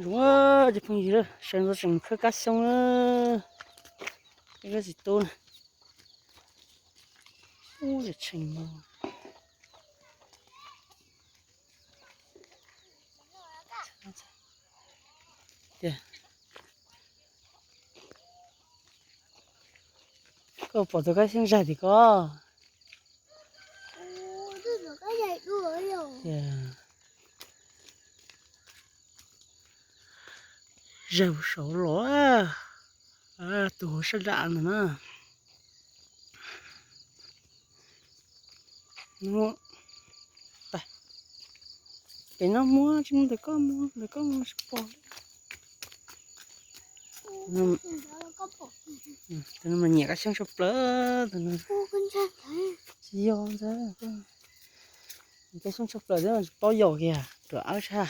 Zoo, cov phooj ywg, sawv ntxov tseem khawb kab xyoob na. Kab txiv tub na. Ub, tseem no. Tiag. Koj pom tus kab xyoob zaig tim ko. Tiag. Zaug saud los, tus hauv sab dam ntawm na. Pem no muaj tsis muaj ntawm koj, ntawm koj mus tsis pom. Tus no mas nyiam kab xyoob tshaj plaws, tus no. Tsis yog ntag, kab xyoob tshaj plaws thiab tsis paub yaum kiag, ruam awb tshaj.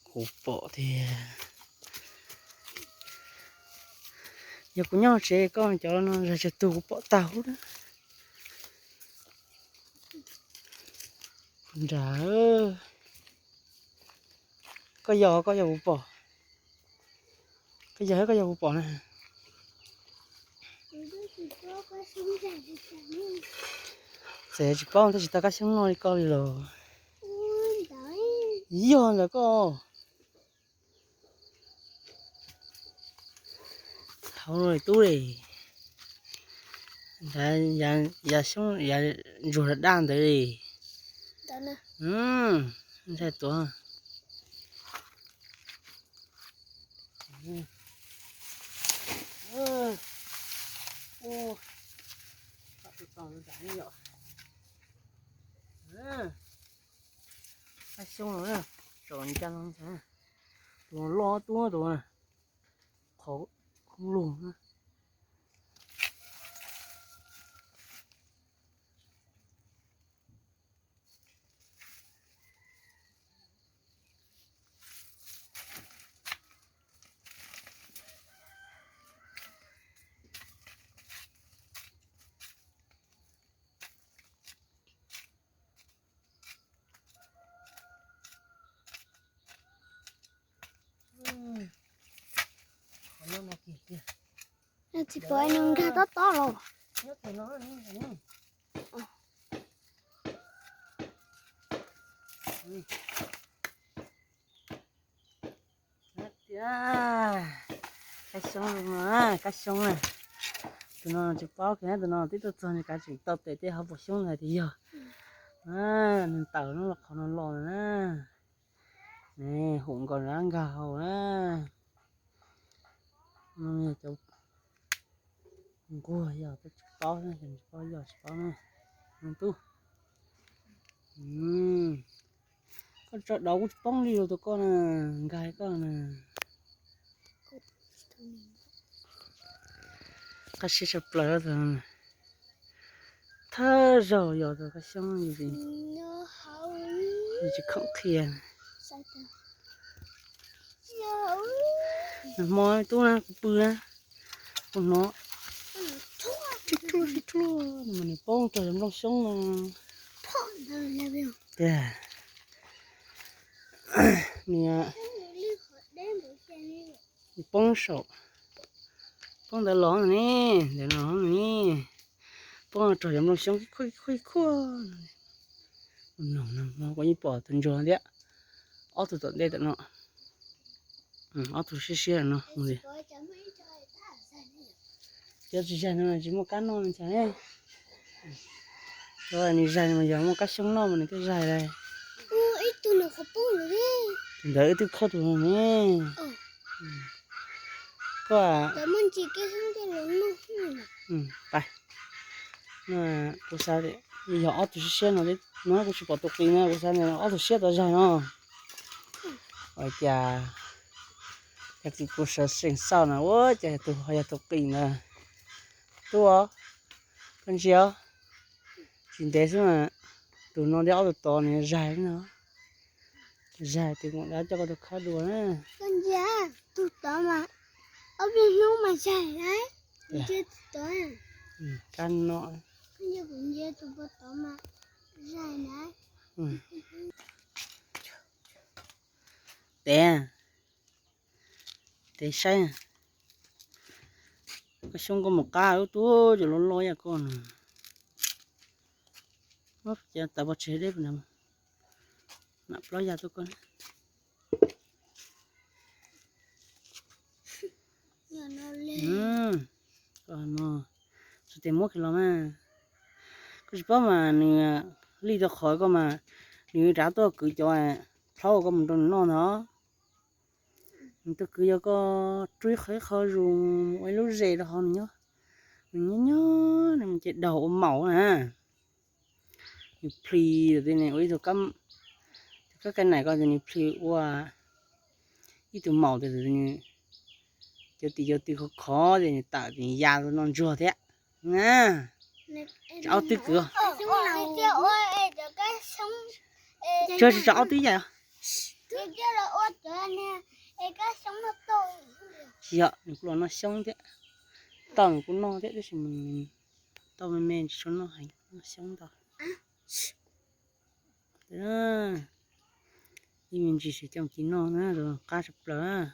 Kuv pom tiag. Yog kuv nyob tsev koj cov no zag tsawg tug kuv pom tag huv na. Nrad, koj yog, koj yog kuv pom. Koj yog, koj yog kuv pom na. Txawm tsis paub tab sis tau kab xyoob noj li koj li los. Yog ntawm koj. Hauv no tub li. Yav xyoob, yav ntsuag daj daj ntawd li. Ntshai tuav. Kab xyoob no, tsom ncaj no ntag. Tus loj tuab tus, qhov khoob lug na. Tsis pom no nkag tob tob los. Kab xyoob no, kab xyoob na. Tus no tsis paub kiag, tus no twb tuaj txog nws kav tsij tau tes tej hauv paus xyoob hais tias yog. Nws tawm no los qhov no los na. Hum nkaus rab nkag hauv na. Cov nquag yog tsis paub, tsis paub yog tsis paub na. Tub, koj tso dov kuj tsis poob li los tus koj na, nkag koj na. Qab siab tshaj plaws tus no. Thawj zaug yog tus kab xyoob, tsis khoom qhia. Nag hmo tub na, kuv pw na, kuv hnov sib rhuaj sib rhuaj no mas nws poob rau nplooj xyoob no. Tiag, nws poob saum, poob ntawd los ne, ntawd los ne, poob rau cov nplooj xyoob khuaj khuaj. Nag hmo kuv yeej pom tus ntsuag thiab, ob tug tom ntej tom no, ob tug siab siab no mus li. Cov tsis zaig no tsis muaj kab noj ntag. Cov nws zaig mas yog muaj kab xyoob noj mas nws thiaj zaig lawm. Ntawd wb twb khawb tus no ne. Koj, kuv xav yog ob tug siab siab no, no kuv tsis pom tus qis na, kuv xav ob tug siab tau zaig no. Ua cas, yog kis kuv sawv seem xauj no ua cas tus ho yog tus qis ntawd. Tub os, koj ntsia os, tsis ntev xwb mas tus no thiab ob tug tod nws zaig no. Zaig tus mam dab coj koj tus khawb dua na. Tus tod mas ob peb hnub mas zaig na. Kab no, tus tod mas zaig na. Tev, tev saib. Koj xyoob koj mus qab ub tuaj cov loj loj yam koj no. Ces tawm pov tseg deb na, mam plaub ya tuaj koj. Txhua tes muab kiag los mas. Koj tsis paub mas nws li rau qhov koj mas nws rov tuaj kwv cov plaub koj mus rau nws noj ntag. Nws tuaj kwv cov koj rub ib qho ib qho zus ua ib lub zes rau hauv nws nyob. Nws nyob nyob nws ces daug ua maum na. Nws plhis ua ib tug kab, kab kai naim ko ces nws plhis ua ib tug maum ces nws cov tim cov tw khov khov ces nws tawm ces nws ya noj ntsuag thiab. Tsis ob twb kwv. Tsis tsis ob twb yaim. Tsis yog, nws kuj los noj xyoob thiab. Tau nws kuj noj thiab tab sis mas tau me me tsis tshua noj heev, noj xyoob ntau. Ib me ntsis ces coj mus ci noj na, qab tshaj plaws.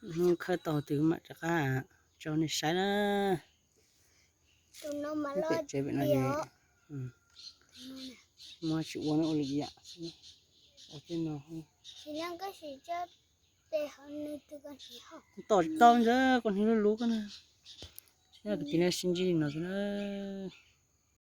Hnub khawb tau twg mam rov qab tso nej saib na. Pem tsev pem no ces muab tsis ua no ua lwm yam xwb. Ua tej no. Tom tsis tau ntawd koj hniv lub lub koj na. Tus tis no sib ntsib li no xwb na.